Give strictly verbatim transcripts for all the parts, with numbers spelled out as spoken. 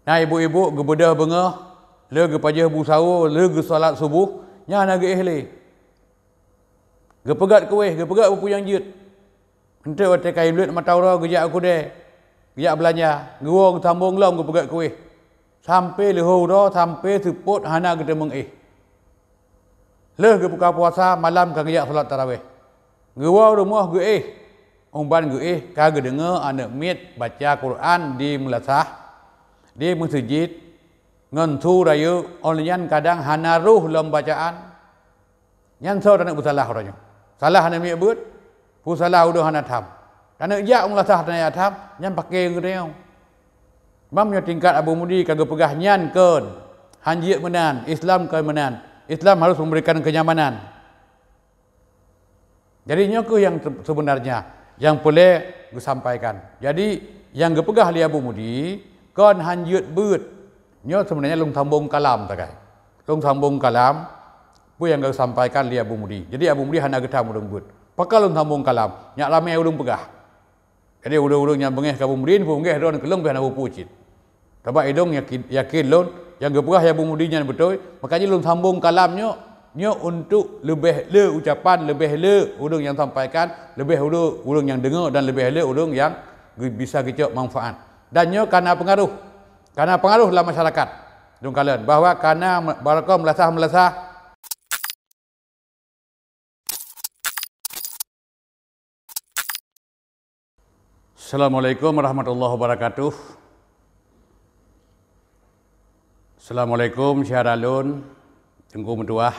Na ibu-ibu geubeudôh beungoh, le geupajoh bu sawo, le geusalat suboh, nyan hana geuéh lé. Geupeugét kuéh, geupeugét peue-peue nyang jeuet. Enteuk watée ka ibleuet mata uroe geujak u keudè, geujak beulanja, geuwoe geusambong lom geupeugét kuéh. Sampoe leuhô uroe, sampoe seupôt hana geuteumeung éh. Lheueh geubuka puasa, malam ka geujak salat tarawéh. Geuwoe rumoh geuéh, uban geuéh ka geudeungoe aneuëk miet baca Quran di meulasah, di meuseujid, ngon su rayeuk, óh lheueh nyan kadang hana roh lom bacaan. Nyan soe taneuk peusalah uroe nyoe? Salah aneuëk miet beuet, peusalah ureuëng hana tham. Taneuk jak u meulasah taneuk jak tham, nyan pakè geutanyoe. Ban nyoe tingkat Abu Mudi ka geupeugah nyan kon, han jeuet meunan, Islam kon meunan. Islam harus memberikan kenyamanan. Jadi nyoe kheueh nyang se-, sebenarnya nyang peureulée geusampaikan. Jadi nyang geupeugah lé Abu Mudi kon han jeuet beuet. Nyoe sebenarnya lôn sambong kalam sagai. Lôn sambong kalam peue nyang geusampaikan lé Abu Mudi. Jadi Abu Mudi hana geutham ureuëng beuet. Pakon lôn sambong kalam, nyak ramé ureuëng peugah. Jadi ureuëng-ureuëng nyang beungéh keu Abu Mudi, peue beungéh droe keulong pih hana peue-peue cit. Sabab idong yakin, yakin lôn nyang geupeugah Abu Mudi nyan beutôi, makajih lôn sambong kalam nyoe, nyoe untuk leubeh le ucapan, leubeh le ureuëng nyang sampaikan, leubeh le ureuëng nyang deungoe dan leubeh le ureuëng nyang geu-, bisa geucok manfaat. Dan nyoe kana peungaruh, kana peungaruh lam masyarakat. Dong kalon bahwa kana me-, barokon meulasah-meulasah. Assalamualaikum warahmatullahi wabarakatuh. Assalamualaikum syedara lôn, Teungku meutuah.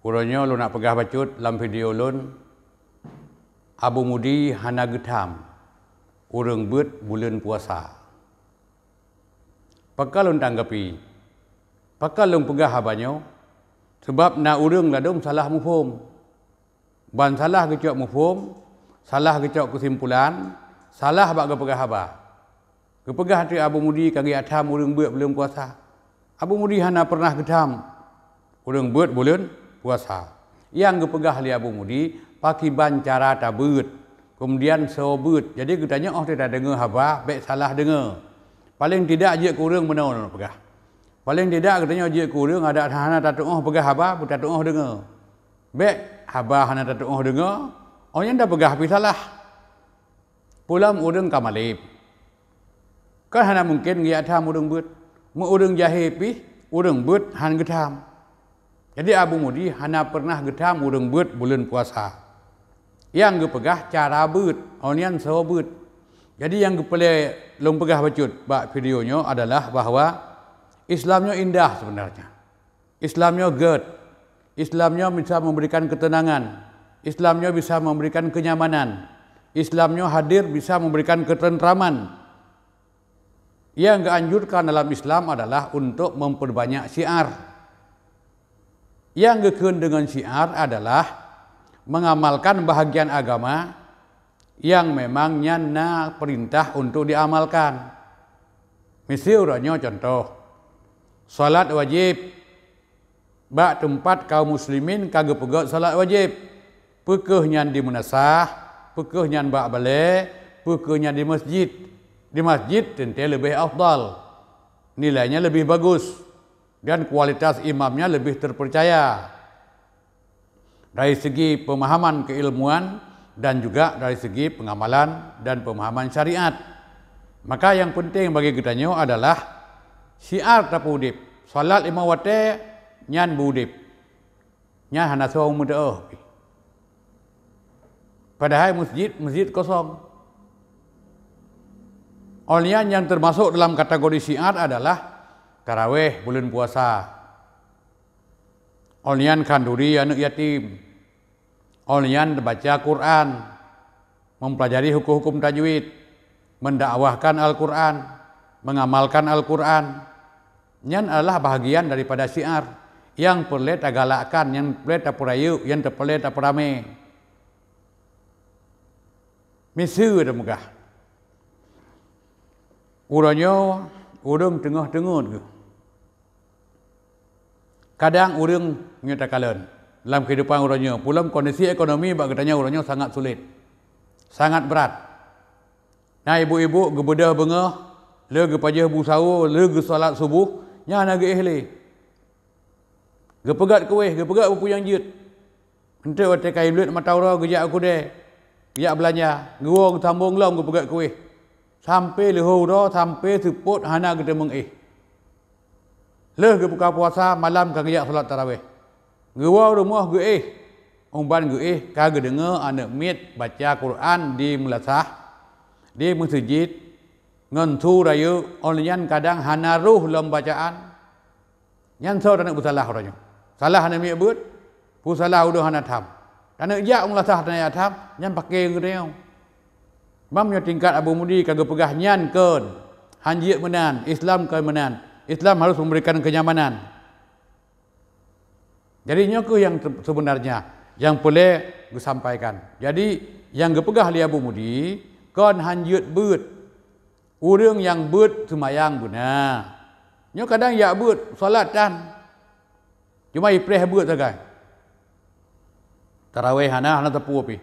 Uroe nyoe lôn nak peugah bacut lam video lôn, Abu Mudi hana geutham ureuëng beuet buleuen puasa. Pakon lôn tanggapi? Pakon lôn peugah haba nyoe? Sabab na ureuëng ladôm salah muphom. Ban salah geucok muphom, salah geucok keusimpulan, salah bak geupeugah haba. Geupeugah teuk Abu Mudi ka geujak tham ureuëng beuet buleuen puasa. Abu Mudi hana peureunah geutham ureuëng beuet buleuen puasa. Nyang geupeugah lé Abu Mudi, pakiban cara tabeuet, keumudian soe beuet. Jadi geutanyoe óh teuk tadeungoe haba, bék salah deungoe. Paleng tidak jeuet keu ureuëng meunoe lôn peugah. Paleng tidak geutanyoe jeuet keu ureuëng adak hana tatuoh peugah haba, beutatuoh deungoe. Bék haba hana tatuoh deungoe, óh nyan tapeugah pih salah. Peue lom ureuëng ka maleb. Kan hana mungken geujak tham ureuëng beuet. Meu ureuëng jahé pih, ureuëng beuet han geutham. Jadi Abu Mudi hana peureunah geutham ureuëng beuet buleuen puasa. Nyang geupeugah cara beuet, óh nyan soe beuet. Jadi nyang geupeulée lôn peugah bacut bak video nyoe adalah bahwa Islam nyoe indah sebenarnya. Islam nyoe gét. Islam nyoe bisa memberikan ketenangan. Islam nyoe bisa memberikan kenyamanan. Islam nyoe hadir bisa memberikan ketentraman. Yang dianjurkan dalam Islam adalah untuk memperbanyak syiar. Yang geukheun dengan syiar adalah mengamalkan bahagian agama yang memang nyan na perintah untuk diamalkan. Miseue uroe nyoe contoh, salat wajéb. Bak teumpat kaum muslimin ka geupeugét salat wajéb. Peu kheueh nyan di meunasah, peu kheueh nyan bak balée, peu kheueh nyan di masjid. Di masjid teuntée leubeh afdal, nilainya leubeh bagus, dan kualitas imamnya leubeh terpercaya dari segi pemahaman keilmuan dan juga dari segi pengamalan dan pemahaman syariat. Maka yang penting bagi geutanyoe adalah syiar tapeuudeb. Salat limong watée nyan beuudeb. Nyan hana soe meuteuoh pih. Padahai masjid, masjid kosong. Óh lheueh nyan nyang teumasok dalam kategori syiar adalah tarawéh buleuen puasa. Óh lheueh nyan khanduri aneuëk yatim. Óh lheueh nyan baca Quran, mempelajari hukum-hukum tajwid, mendakwahkan Al-Quran, mengamalkan Al-Quran. Nyan adalah bahagian daripada syiar nyang peureulée tagalakkan, nyang peureulée tapeurayeuk, nyang peureulée tapeuramé. Miseue tameugah. Uroe nyoe ureuëng teungoh teungeut geuh. Kadang ureuëng nyoe takalon lam kehidupan uroe nyoe, peue lom kondisi ekonomi bak geutanyoe uroe nyoe sangat sulet, sangat brat. Na ibu-ibu geubeudôh beungoh, Lheueh geupajoh bu sawoe, lheueh geusalat suboh, nyan hana geuéh lé. Geupeugét kuéh, geupeugét peue nyang jeuet. Enteuk watée ka iblét mata uroe geujak u keudée, geujak beulanja, geuwoe geusambong lom geupeugét kuéh. Sampoe leuhô uroe, sampoe seupôt hana geuteumeung éh. Lheueh geubuka puasa, malam ka geujak salat tarawéh. Geuwoe rumoh geuéh, uban geuéh ka geudeungoe aneuëk miet baca Quran di meulasah, di meuseujid, ngon su rayeuk, óh lheueh nyan kadang hana roh lom bacaan. Nyan soe taneuk peusalah uroe nyoe? Salah aneuëk miet beuet, peusalah ureuëng hana tham. Taneuk jak u meulasah taneuk jak tham, nyan paké geutanyoe. Mam nyoe tingkat Abu Mudi ka geupeugah nyan kon, han jeuet meunan, Islam kon meunan. Islam harus memberikan kenyamanan. Jadi nyoe kheueh nyang se-, sebenarnya, nyang peureulée geusampaikan. Jadi nyang geupeugah lé Abu Mudi kon han jeuet beuet. Ureuëng nyang beuet seumayang beuna. Nyoe kadang jak beuet, salat tan. Cuma ipreh beuet sagai. Tarawéh hana, hana teupeu pih.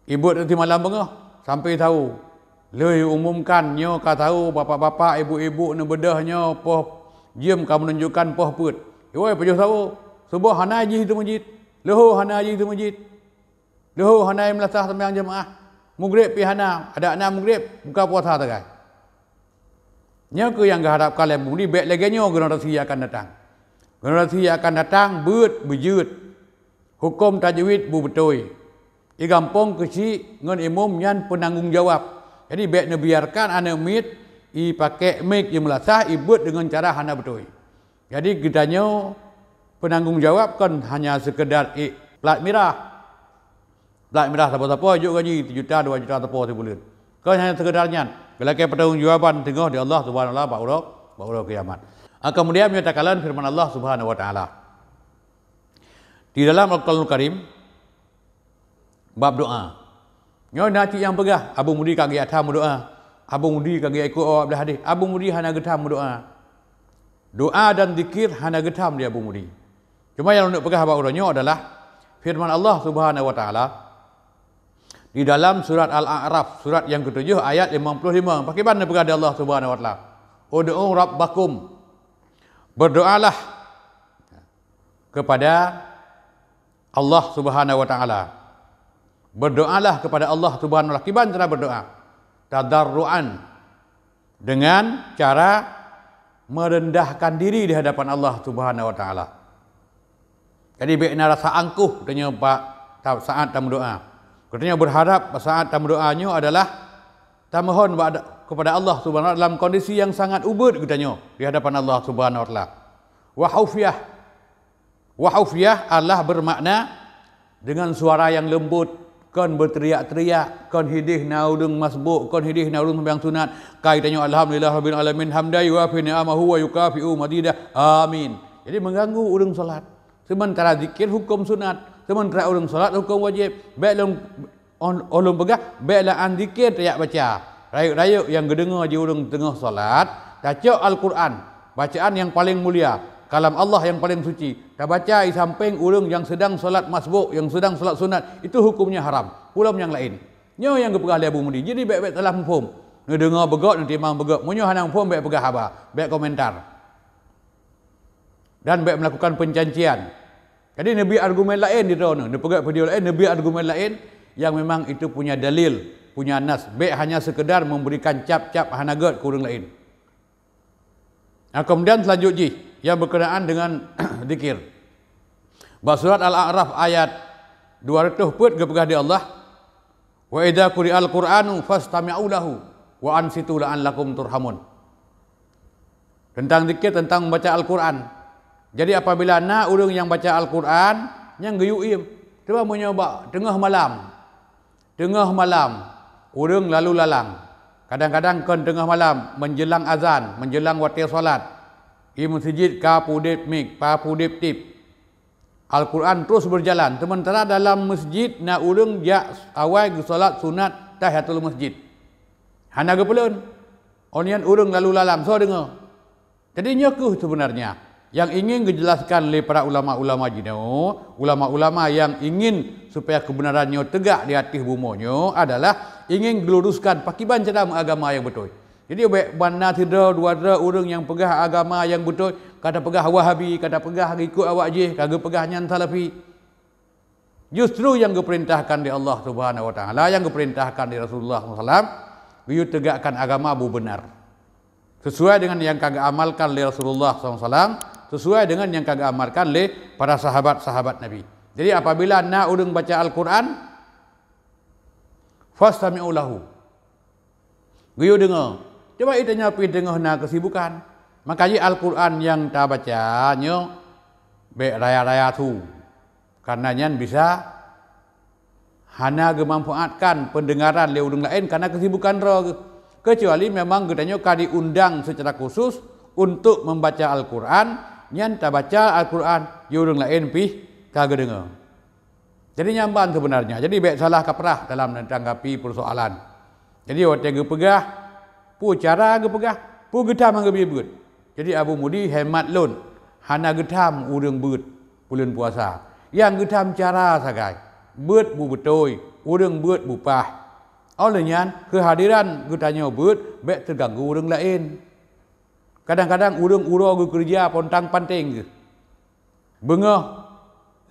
Ibeuet simalam beungoh, sampoe sawoe. Lheueh umumkan nyoe ka sawoe, bapak-bapak, ibu-ibu neubeudôh nyoe poh jeuem ka meununjukkan poh peuet. Iwoe pajoh sawoe, suboh hana jih teumeujid, leuhô hana jih teumeujid. Leuhô hana meulasah seumayang jeumaáh, mugreb pih hana, adak na mugreb, buka puasa sagai. Nyoe kheueh nyang geuharapkan lé Abu Mudi bék lagée nyoe generasi nyang akan datang. Generasi nyang akan datang beuet beujeuet, huköm tajwid beubeutôi, i gampông keuchik ngon imum nyan peunanggong jawab. Jadi bék neubiarkan aneuëk miet i pakék mic i meulasah i beuet deungon cara hana beutôi. Jadi geutanyoe peunanggong jawab kon hanya seukeudar ék plat mirah. Plat mirah sapo-sapo jok gaji sijuta dua juta sapo sibuleuen. Kon hanya seukeudar nyan, geulakée peutanggung jawaban teungoh di Allah Subhanahu wa Taala bak uroe, bak uroe kiamat. Ah, kemudian meunyoe takalon firman Allah Subhanahu wa Taala di dalam Al-Qur'anul Karim, bab doa. Nyoe na cit nyang peugah, Abu Mudi ka geujak tham meudoa. Abu Mudi ka geujak ikot awak blah hadih. Abu Mudi hana geutham meudoa. Doa dan zikir hana geutham di Abu Mudi. Cuma nyang lôn peugah bak uroe nyoe adalah firman Allah Subhanahu wa Taala di dalam surat Al-A'raf, surat nyang ketujoh ayat limong puluh lima. Pakriban neupeugah di Allah Subhanahu wa Taala, "Ud'u rabbakum." Berdoalah kepada Allah Subhanahu wa Taala. Berdoalah kepada Allah Subhanahu wa Taala. Kiban cara berdoa? Tadarruan, dengan cara merendahkan diri di hadapan Allah Subhanahu wa Taala. Jadi bék na rasa angkuh geutanyoe bak ta-, saat tameudoa. Geutanyoe berharap saat tameudoa nyoe adalah tamohon bak, kepada Allah Subhanahu wa Taala dalam kondisi yang sangat ubit geutanyoe di hadapan Allah Subhanahu wa Taala. Wa khufyah. Wa khufyah adalah bermakna dengan suara yang lembut, kon berteriak-teriak, kon hideh na ureuëng masbuk, kon hideh na ureuëng sembahyang sunat. Ka geutanyoe, "Alhamdulillah Rabbil Alamin, hamdan yuwafi ni'amahu wa yukafi'u mazidah." Amin. Jadi mengganggu ureuëng salat. Sementara zikir huköm sunat, sementara ureuëng salat huköm wajib. Bék lôn, oh, oh lôn peugah, bék lam zikir tajak baca. Rayeuk-rayeuk nyang geudeungoe di ureuëng teungoh salat, tacok Al-Quran, bacaan nyang paleng mulia, kalam Allah nyang paleng suci, tabaca i sampéng ureuëng nyang seudang salat masbuk, nyang seudang salat sunat, itu hukumnya haram. Peue lom nyang laén. Nyoe nyang geupeugah lé Abu Mudi. Jadi bék-bék salah muphom. Neudeungoe beugöt, neutimang beugöt. Meunyoe hana muphom, bék peugah haba, bék komentar. Dan bék melakukan pencacian. Jadi, neubi argumen laén di droeneuh, neupeugöt video laén, neubi argumen laén yang memang itu punya dalil, punya nas. Bék hanya sekedar memberikan cap-cap hana gét keu ureuëng laén. Nah, kemudian selanjut jih yang berkenaan dengan zikir. Bak surat Al-A'raf ayat dua ratus peuet geupeugah di Allah, "Wa idza quri'al Qur'anu fastami'u lahu wa ansitu la'allakum turhamun." Tentang zikir, tentang membaca Al-Quran. Jadi, apabila na ureuëng nyang baca Al-Quran, nyang geuyue iem. Cuba meunyoe bak teungoh malam, teungoh malam, ureuëng lalu lalang. Kadang-kadang kon teungoh malam, menjelang azan, menjelang watée salat. Di meuseujid ka peudeb mik, ka peudeb tib. Al-Quran terus berjalan, sementara dalam masjid na ureuëng jak awai geusalat sunat tahiyatul masjid. Hana geupeulon. Óh nyan ureuëng lalu lalang, soe deungoe? Jadi, nyoe kheueh sebenarnya yang ingin geujelaskan lé para ulama-ulama jinoe, ulama-ulama yang ingin supaya kebenaran nyoe tegak di ateueh bumoe nyoe adalah ingin geuluruskan pakiban cara meuagama nyang beutôi. Jadi bék ban na sidroe dua droe ureuëng nyang peugah agama nyang beutôi, ka tapeugah Wahabi, ka tapeugah ikut awak jih, ka geupeugah nyan Salafi. Justru nyang geupeurintahkan lé Allah Subhanahu wa Taala, nyang geupeurintahkan lé Rasulullah sallallahu alaihi wasallam, geuyue teugakkan agama beubeunaré, sesuai dengan nyang ka geuamalkan lé Rasulullah sallallahu alaihi wasallam, sesuai dengan nyang ka geuamalkan lé para sahabat-sahabat Nabi. Jadi apabila na ureuëng baca Al-Quran, fastami'u lahu, geuyue deungoe. Cuba geutanyoe pih deungoe na keusibukan. Maka jih Al-Quran nyang tabaca nyoe bék raya-raya su. Karena nyan bisa hana geumanfaatkan peundeungaran lé ureuëng laén karena keusibukan droe geuh. Keucuali memang geutanyoe ka diundang secara khusus untuk membaca Al-Quran, nyan tabaca Al-Quran, di ureuëng laén pih ka geudeungoe. Jadi nyan ban sebenarnya. Jadi bék salah kaprah dalam menanggapi persoalan. Jadi watée geupeugah, peue cara geupeugah, peue geutam nyang geubri beuet. Jadi Abu Mudi, hemat lôn, hana geutam ureuëng beuet buleuen puasa. Nyang geutam cara sagai, beuet beubeutôi, ureuëng beuet bupah. Óh lheueh nyan, keuhadiran geutanyoe beuet bék teuganggu ureuëng laén. Kadang-kadang ureuëng uroe geukeureuja pontang panténg geuh. Beungoh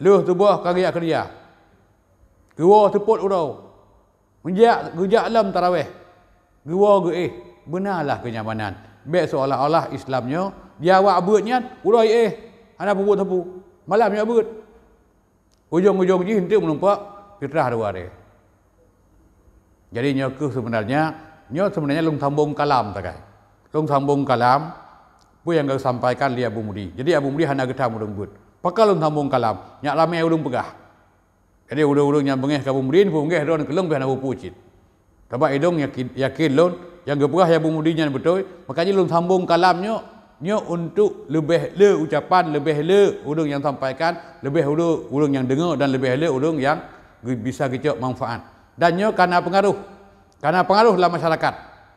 lheueh suboh ka geujak keureuja. Geuwoe seupôt uroe. Meujak geujak lom tarawéh. Geuwoe geuéh. Beunalah keunyamanan. Bék seolah-olah Islam nyoe di awak beuet nyan uroe éh, hana peubuet sapeue. Malam nyoe beuet. Ujong-ujong jih enteuk meunumpak fitrah dua hari. Jadi nyoe keuh sebenarnya, nyoe sebenarnya lôn sambong kalam sagai. Lôn sambong kalam peue nyang geusampaikan lé Abu Mudi. Jadi Abu Mudi hana geutam ureuëng beuet. Pakon lôn sambong kalam, nyak ramé ureuëng peugah. Jadi ureuëng-ureuëng nyang beungéh keu Abu Mudi, beungéh droe keulong pih hana peue-peue cit. Sabab idong yakin, yakin lôn, nyang geupeugah Abu Mudi nyan beutôi, maka jih lôn sambong kalam nyoe, nyoe untuk leubeh le ucapan, leubeh le ureuëng nyang sampaikan, leubeh le ureuëng nyang deungoe dan leubeh le ureuëng nyang geu-, bisa geucok manfaat. Dan nyoe kana peungaruh, kana peungaruh lam masyarakat.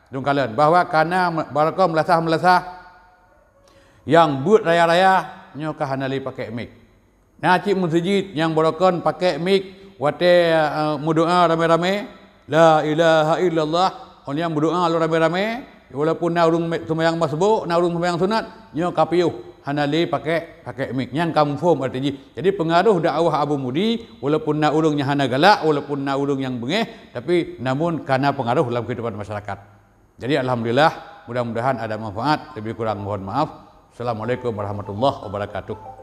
Dong kalon bahwa kana me-, barokon meulasah-meulasah nyang beuet raya-raya nyoe ka hana lé pakai mik. Na cit meuseujid nyang barokon pakai mik watée, eh, meudoa ramé-ramé, "La ilaha illallah," óh lheueh nyan meudoa lom ramé-ramé, walaupun na ureuëng me-, seumayang masbuk, na ureuëng seumayang sunat, nyoe ka piôh, hana lé pakai, pakai mik. Nyan ka muphom arti jih. Jadi peungaroh dakwah Abu Mudi, walaupun na ureuëng nyang hana galak, walaupun na ureuëng nyang beungéh, tapi namun kana peungaroh lam keuhidupan masyarakat. Jadi alhamdulillah, mudah-mudahan ada manfaat. Lebih kurang mohon maaf. Assalamualaikum warahmatullahi wabarakatuh.